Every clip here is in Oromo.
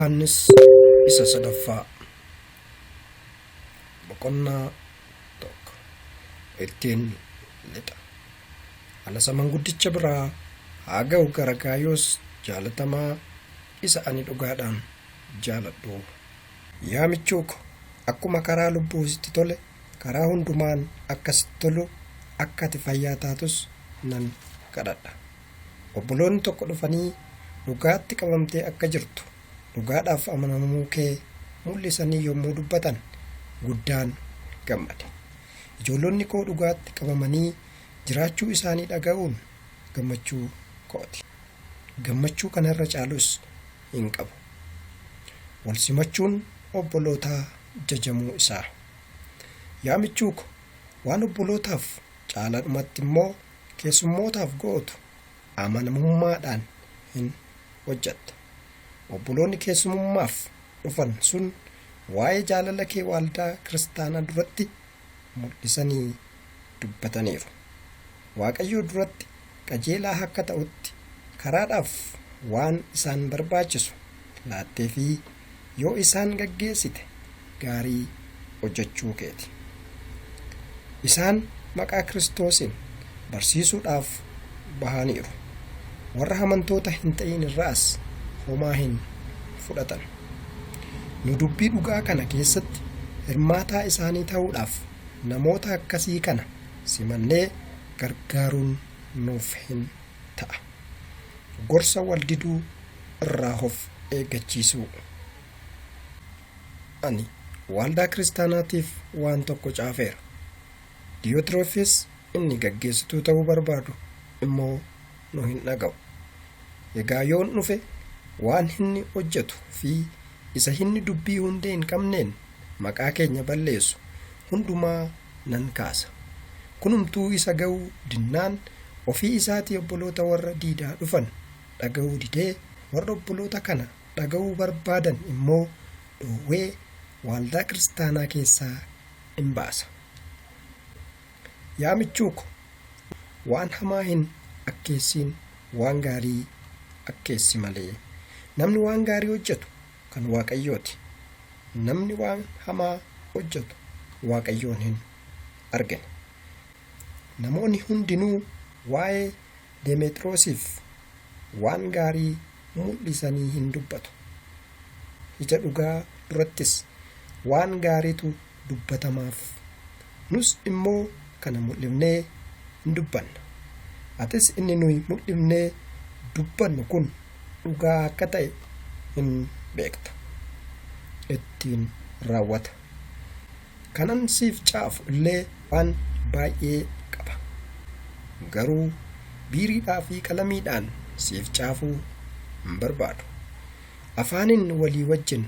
Yohaannis isa sadaffaa boqonnaa 1 ittiin lixa. Ana isa manguddicha biraa haa ga'u gara Gaayoos jaalatamaa isa ani dhugaadhaan jaaladhuu. Yaa michuu ko, akkuma karaa lubbuu sitti tole, karaa hundumaan akka sitti tolu, akka ati fayyaa taatus nan kadhadha. Obboloonni tokko dhufanii dhugaatti qabamtee akka jirtu, dhugaadhaaf amanamuu kee mul'isanii yommuu dubbatan guddaan gammade. Ijoollonni koo dhugaatti qabamanii jiraachuu isaanii dhaga'uun gammachuu kooti. Gammachuu kana irra caalus hin qabu. Wal simachuun obbolootaa jajamuu isaa. Yaa michuu ko, waan obbolootaaf, caalaadhumatti immoo keessummootaaf gootu amanamummaadhaan hin hojjetta. Obboloonni keessumummaaf dhufan sun waa'ee jaalala kee waaldaa kiristaanaa duratti mul'isanii dubbataniiru. Waaqayyoo duratti qajeelaa akka ta'utti karaadhaaf waan isaan barbaachisu laatteefii yoo isaan gaggeessite gaarii hojjechuu keeti. Isaan maqaa Kiristoosiin barsiisuudhaaf bahaniiru. Warra amantoota hin ta'in irraas homaa hin fudhatan. Nu dubbii dhugaa kana keessatti hirmaataa isaanii ta'uudhaaf namoota akkasii kana simannee gargaaruun nuuf hin ta'a. Gorsa wal diduu irraa of eeggachiisuu. Ani waaldaa kiristaanaatiif waan tokko caafeera. Diyotrefes inni gaggeessituu ta'uu barbaadu immoo nu hin dhaga'u. Egaa yoon dhufe waan inni hojjetu fi isa inni dubbii hundee hin qabneen maqaa keenya balleessu hundumaa nan kaasa. Kunumtuu isa ga'uu dinnaan ofii isaatii obboloota warra diidaa dhufan dhaga'uu didee warra obboloota kana dhaga'uu barbaadan immoo dhoowwee waaldaa kiristaanaa keessaa in baasa. Yaa michuu ko, waan hamaa hin akkeessiin, waan gaarii akkeessi malee. Namni waan gaarii hojjetu kan Waaqayyoo ti, namni waan hamaa hojjetu Waaqayyoon hin argine. Namoonni hundinuu waa'ee Demeexroosiif waan gaarii mul'isanii hin dubbatu. Ija dhugaa durattis waan gaariitu dubbatamaaf. Nus immoo kana mul'ifnee in dubbanna. Atis inni nuyi mul'ifnee dubbannu kun dhugaa akka ta'e in beekta. Ittiin raawwata. Kanan siif caafu illee waan baay'ee qaba. Garuu biiriidhaa fi qalamiidhaan siif caafuu hin barbaadu. Afaaniin walii wajjin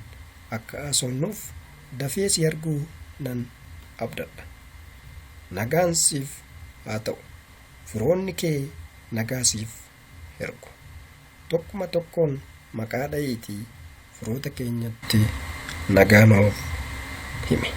akka haasofnuuf dafee si arguu nan abdadha. Nagaan siif haa ta'u. Firoonni kee nagaa siif ergu. Tokkuma tokkoon maqaa dha'iitii firoota keenyatti nagaa nuuf himi.